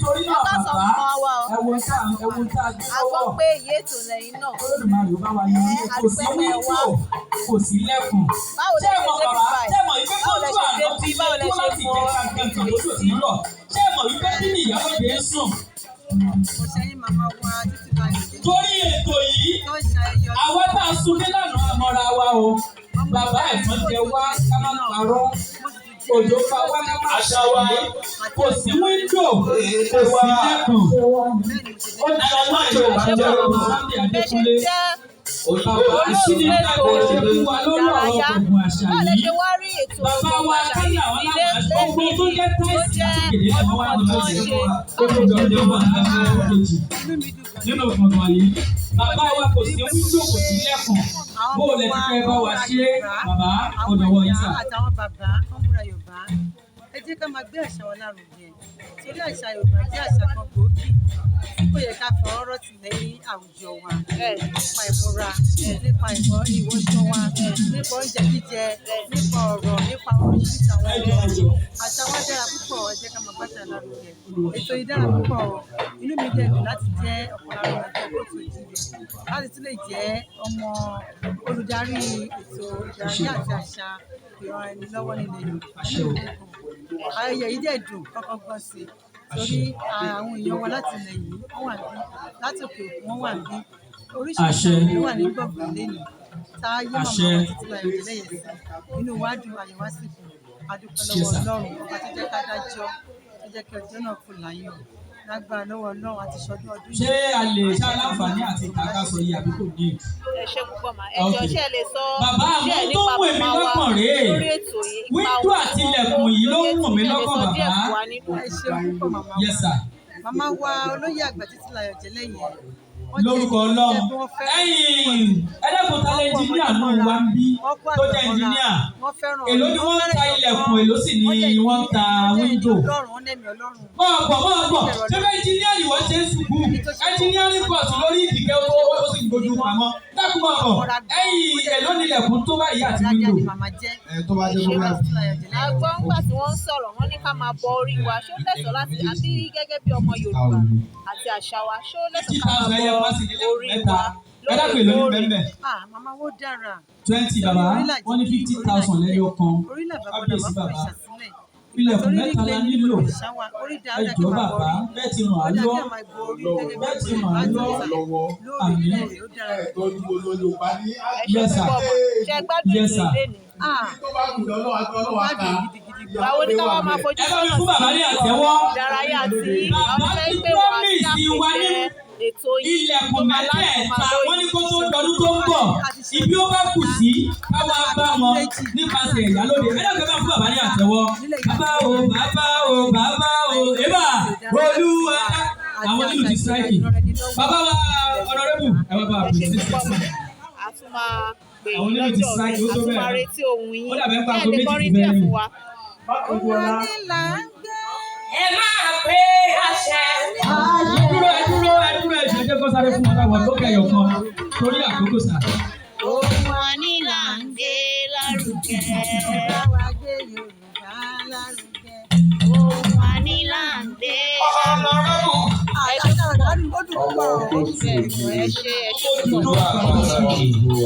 Nítorí Ẹ náà, káàsán, bàbá, màmá wa o. ẹ wo tá ẹ wo tá a gbé A gbọ́ lọ́wọ́. pé ìyá ètò lẹ́yìn náà. Olódùmarè ó bá wa yan Ẹ kò sí àdúpẹ́ pé ẹ wá. wíńdò, kò sí lẹ́kùn. Báwo Ṣé lẹ ẹ ṣe mọ̀, débí bàbá, báyìí? ṣé ẹ mọ̀ wípé Báwo lẹ kójú ṣe àná débí? ti Báwo lé lẹ tó ṣe láti mọ ìjẹta gangan lójú ti ń rọ̀? Ṣé ẹ mọ̀ wípé kí ni ìyálóde ń sùn? Kò ṣẹ́yìn màmá wa títí báyìí Torí ètò yìí, tó ń ṣayẹyẹ ọdún. àwa tá a sunlé lánàá àmọ́ra wa o. Bàbá, ẹ̀fọn jẹ wá, ká má parọ́. Mo sì tún jẹ́ Òjò pa wá, ká má Àṣà wa. Kò sí wíńdò, kò sí lẹ́kùn. Bẹ́ẹ̀ ni mo ṣe Ó dé. ní ọmọ Yorùbá Ẹ ṣé jẹ́ màmá ọmọ wa. Sunday Bẹ́ẹ̀ ṣe Adékúnlé. jẹ́ Òyìnbó Bàbá, kí ni olóòtú ká lè ètò ṣe fún wa lórí ọ̀rọ̀ ìdárayá. gbọ̀ngàn àṣà Báwo lẹ yìí? ṣe wá rí ètò Bàbá wa gbọ̀ngàn àṣà Kánà yìí wọn sílé láwọn gbogbo tó jẹ́ tó táìsì jẹ́ àti kèdè ọdún àwọn wà kan tí lọ́wọ́ wọ́n sí ṣe? kó tó di ọjọ́ bọ̀ láti kejì Inú mi dùn gan. nínú gbọ̀ngàn yìí. Bàbá wa, kò sí wíńdò, kò sí lẹ́kùn. Bó o lẹ ti fẹ́ bá wa ṣe é, bàbá? Àwọn Ọ̀dọ̀wọ̀ yìí ìyá sà. àtàwọn bàbá wọ́n múra Yorùbá. Ẹ jẹ́ ká máa gbé àṣà wa lárugẹ, torí àṣà Yorùbá jẹ́ àṣà kan gbòógì tí kò yẹ ká fọwọ́ rọ́ tì lẹ́yìn àwùjọ wa, nípa ìmúra, nípa ìwọ ìwọṣọ wa, nípa oúnjẹ jíjẹ, nípa ọ̀rọ̀, nípa oríṣiríṣi àwọn Ẹjọ, ẹ̀rọ. ẹjọ. Àṣà wa dára púpọ̀, ẹ jẹ́ ká máa gbàṣà lárugẹ. Ètò yìí dára púpọ̀ o. Inú mi dẹ̀ dùn láti jẹ́ ọ̀kan lára ọmọ ẹgbẹ́ Kóòtù Òjíire, láti tún lè jẹ́ ọmọ olùdarí ètò ìdárayá àti àṣà ìran ẹni lọ́wọ́ nílẹ̀ Yorùbá. Inú mi dẹ̀ dùn. Ayẹyẹ yìí dẹ̀ dùn kọ́kọ́ gbọ́n sí i, torí àwọn èèyàn wa láti ilẹ̀ yìí wọ́n wà níbí, láti òkè òkun wọ́n wà níbí, oríṣiríṣi Àṣẹ. àwọn èèyàn wà ní gbọ̀ngàn lẹ́nu tá a yé màmá Àṣẹ. wa títí láyọ̀ jẹ́lẹ́yẹ̀ sí. Inú wa dùn, ayọ̀ wa sì kún. A dúpẹ́ Ṣé lọ́wọ́ sà. Ọlọ́run ọba tó jẹ́ ká dájọ́, tó jẹ́ kí ọjọ́ náà kò láyọ̀. Lágbára lọ́wọ́ Ọlọ́run, àti ṣọdún ọdún Ṣé yìí. a lè ṣá láǹfààní àti kàkà sọ yìí, àbí kò ní? Ẹ ṣé púpọ̀ mà. Ẹ Ok. jọ̀ọ́, ṣé ẹ lè sọ Bàbá, àwọn díẹ̀ tó nípa ń wù mí màmá wa lọ́kàn rèé. lórí ètò yìí, ipa Wíńdò wọn àti tí wọ́n kó ilẹ̀kùn yìí ló lórí ń ètò wù mí yìí? Ṣé ẹ lè lọ́kàn, sọ díẹ̀ bàbá. fún wa nínú Ẹ ṣeun púpọ̀, màmá wa. Yes sir. Màmá wa olóyè àgbà Títílayọ̀ Jẹ́lẹ́yẹ, wọ́n jẹ́ Lórúkọ ẹni tó Ọlọ́run. jẹ́ pé wọ́n fẹ́ràn Ẹ̀yin ẹlẹ́kùn, ta lẹ wọ́n kó ẹnjìníà ọmọdé nù mọ́ra, wá ń bí wọ́n kó tó àgbà jẹ́ mọ́ra, ẹnjìníà? wọ́n fẹ́ràn Èló ni wọ́n wọ́n ń fẹ́ràn ta ìṣọ̀kan, ilẹ̀kùn, èló sì ni wọ́n jẹ́ ẹni wọ́n ń ta wọ́n jẹ́ ẹni wíńdò? Ọlọ́run, wọ́n lẹ́mìí Ọlọ́run. Máa bọ̀, máa bọ̀. Wọ́n bẹ̀rù Ṣé Ọlọ́run. bẹ́ẹ̀ ẹnjìníà ni wọ́n ṣe ń sùkúù? Ẹni tó ṣe Engineering course lórí ìdìgẹ́ ó sì ń gbójú pamọ́. Dákun, máa bọ̀. mọ́ra gan, Ẹ̀yin, wọ́n jẹ́ èló ni ilẹ̀kùn tó báyìí àti dáadáa wíńdò? ni màmá jẹ́. Ẹ tó bá Ẹ jẹ́ ṣé kó mà. bá Títílayọ̀ A Jẹ́lẹ́yẹ. gbọ́ ńgbà tí wọ́n ń sọ̀rọ̀, wọ́n ní ká máa bọ orí wa. Ṣó lẹ́tọ̀ọ́ láti, àbí gẹ́gẹ́ bí ọmọ Yorùbá àti àṣà wa, ṣó fifty lẹ́tọ̀ọ́ ká máa thousand ẹyẹ bọ kan sì nílẹ̀kùn orí mẹ́ta. wa Ẹ dákun, èló ní lóòrèkóòrè? bẹ́ẹ̀? Ah, màmá wo dára. 20, Torí bàbá. orílẹ̀ Wọ́n ní fifty orílẹ̀ thousand lẹ́yọ kan. orílẹ̀ bàbá Kábíyèsí, làwọn fún bàbá. ìṣàsílẹ̀. Ilẹ̀kùn Torí mẹ́ta la nílé nílò. òrìṣà wa, orí Ẹ dáadáa kí jọ̀ọ́, máa bọ bàbá, orí. bẹ́ẹ̀ ti ràn á Ó dáa lọ́ kí a máa bọ orí gẹ́gẹ́ bí bẹ́ẹ̀ ti ọmọ ràn á Yorùbá lọ́. àti àṣà. Lọ́wọ́. Àmín. Lóòrèkóòrè, ó dára. Tọ́jú gbogbo Yorùbá ní Ẹ ṣé Yes sir. púpọ̀ mà. Ṣé ẹ gbádùn Yes ètò sir. yìí lénìí? Ah, tó bá wù lọ́wọ́ àti mo ọlọ́wọ́ gbádùn ká. gidigidi gan. Báwo ni ká wá máa fojú Ẹ bá mi sọ́nà fún bàbá ní sí àtẹ́wọ́. ìdárayá tí àwọn Bàbá fẹ́ ti pè wá sí promise wa ní àpèjẹ ètò yìí ilẹ̀kùn tó máa ládùn máa mẹ́tẹ̀ẹ̀ta. Wọ́n ní lóyún. kó tó dọdún tó ń bọ̀, ibi ó bá kù sí, káwa bá wọn nípasẹ̀ ìyálóde. Ẹ dàgbẹ́, bá fún bàbá ní àtẹ́wọ́. Bàbá o, bàbá o, bàbá o, ébà olúwa. Àwọn onílù ti strike. Bàbá wa honourable, ẹ bá bá a Ẹ ṣé pèsè. púpọ̀ mà. A tún máa pè Àwọn yín onílù ti lọ́jọ́ strike, míì, ó a tó tún bẹ́ẹ̀. máa retí ohùn Ó yín. dàbẹ̀ ń pa Ṣé ẹ aago lè 2 kọrin ti díẹ̀ fẹ́ fún lù. wa? Ohun àní là ń gbé. Ẹ máa pé àṣẹ. Ẹ dúró, ẹ dúró, ẹ dúró, ẹ ṣe jẹ́ kó sáré fún wọn láwọn tó kẹyọ̀ kan torí àkókò sà. Ohun àní là ń gbé lárugẹ. Bá wa gbé Yorùbá lárugẹ. Ohun àní là ń gbé lárugẹ. Ah, ó dùn púpọ̀ o. Ẹ ṣé, ẹ ṣé púpọ̀.